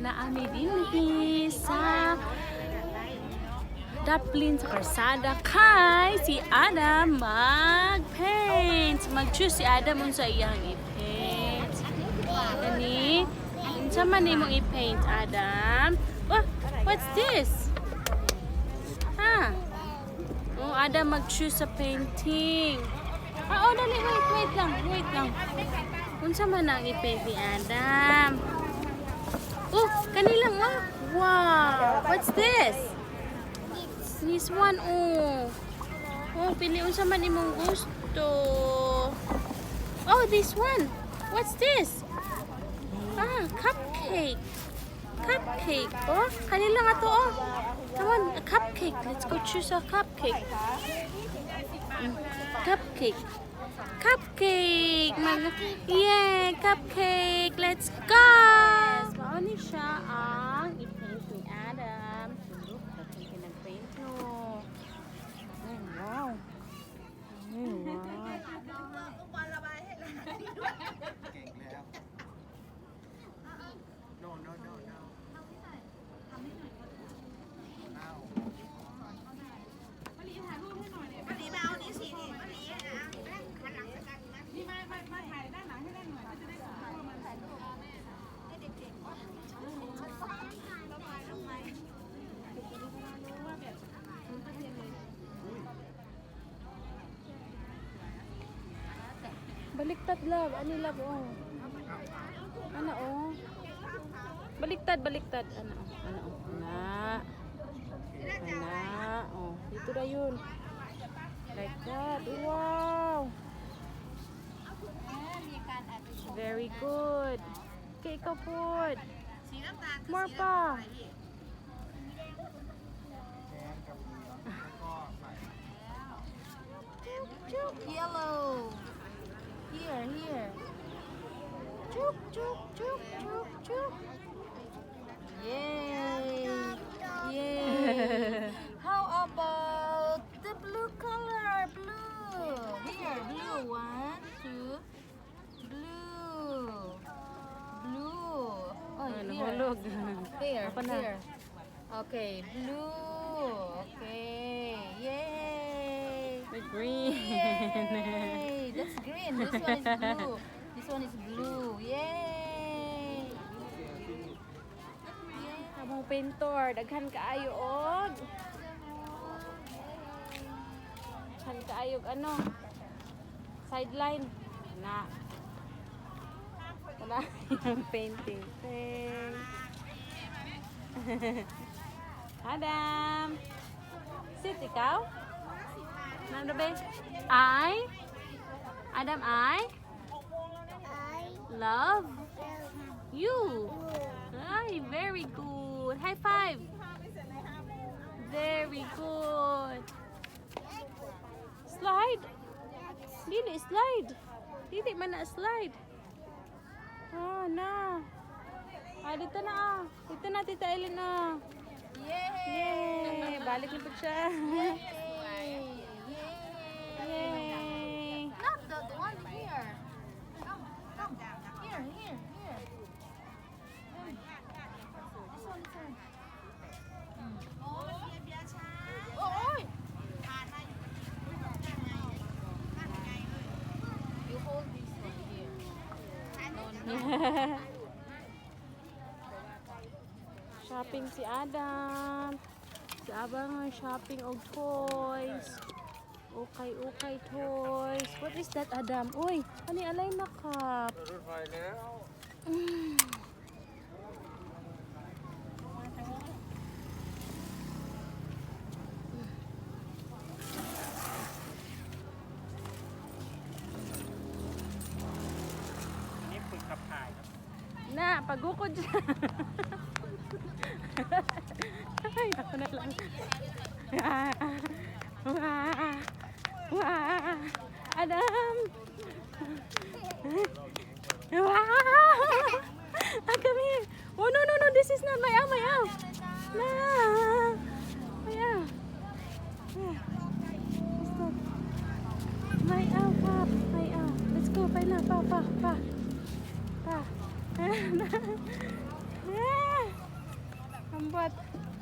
Naa mi dinhi sa Daplin sa karsada kay si Adam mag-paint. Mag-choose si Adam unsa iyang i-paint. Kani, unsa man imong i-paint, Adam? Oh, what's this? Ha? Oh, Adam mag-choose sa painting. Ah, oh, dali, wait, wait lang, wait lang. Unsa man ang i-paint ni Adam? Oh, kanilang oh. Wow, what's this? This one, oh. Oh, pili unsa man imong gusto. Oh, this one. What's this? Ah, cupcake. Cupcake. Oh, kanila nga to, oh. Come on, a cupcake. Let's go choose a cupcake. Cupcake. Cupcake. Yeah, cupcake. Let's go. Yes, mao ni siya ang i-paint ni Adam. Look, daghan kay nag-paint, no. Oh, wow. Oh, wow. เก่งแล้ว No. อ้าว มะลิมาเอานี่สินี่มะลินะหันหลังสักกันนะนี่มามามาถ่ายด้านหลังให้ด้านหน่อยก็จะได้สวยว่ามันถ่ายรูปให้เด็กๆว่าระบายทำไม Baliktad, love. Ano, love, oh. Ano, oh. Baliktad, baliktad. Ano, oh. Ano, oh. Ana. Ana, oh. Dito na yun. Like that. Wow. Very good. Okay, ikaw po. สีน้ำตาล More pa. แดงกับเหลืองแล้วก็ใส่ Yellow. Here, here. Chuk, chuk, chuk, chuk, chuk. Yay! Yay! How about the blue color? Blue. Here, blue. One, two. Blue. Blue. Oh, Ah, here. nahulog. Here, Ako na. here. Okay, blue. Okay. Yay! The green. Yay! That's green. This one is blue. This one is blue. Yay! Among painter, daghan kaayo og. Daghan kaayo og ano? Sideline. Na. Wala yung painting thing. Adam. Sit ikaw? Ano ba? I? Adam, I? Love you. Ay, very good. High five. Very good. Slide. Dili, slide. Dili man na slide. Ah, na. Ah, dito na ah. Dito na, Tita Ellen na. Yay! Yay! Balik na po siya. Yay! Yay! Not the one here. Come, come. Here, here, here. This one, this one. Oh, oy! You hold this one here. No. Shopping si Adam. Si Abang ang shopping og toys. Okay, okay toys. What is that, Adam? Uy, ani alay na ka. รถไฟแล้ว อันนี้ฝึกขับถ่ายครับ Na, pagukod siya. Ay, ako na lang. Ah, wah, wah, Adam. Wah! Ah, come here. Oh, no. This is not my ow, my ow. No. My ow. Ah. What's that? My ow, pop. My ow. Let's go. Pa na, pa, pa, pa. Pa. Ah. Salamat.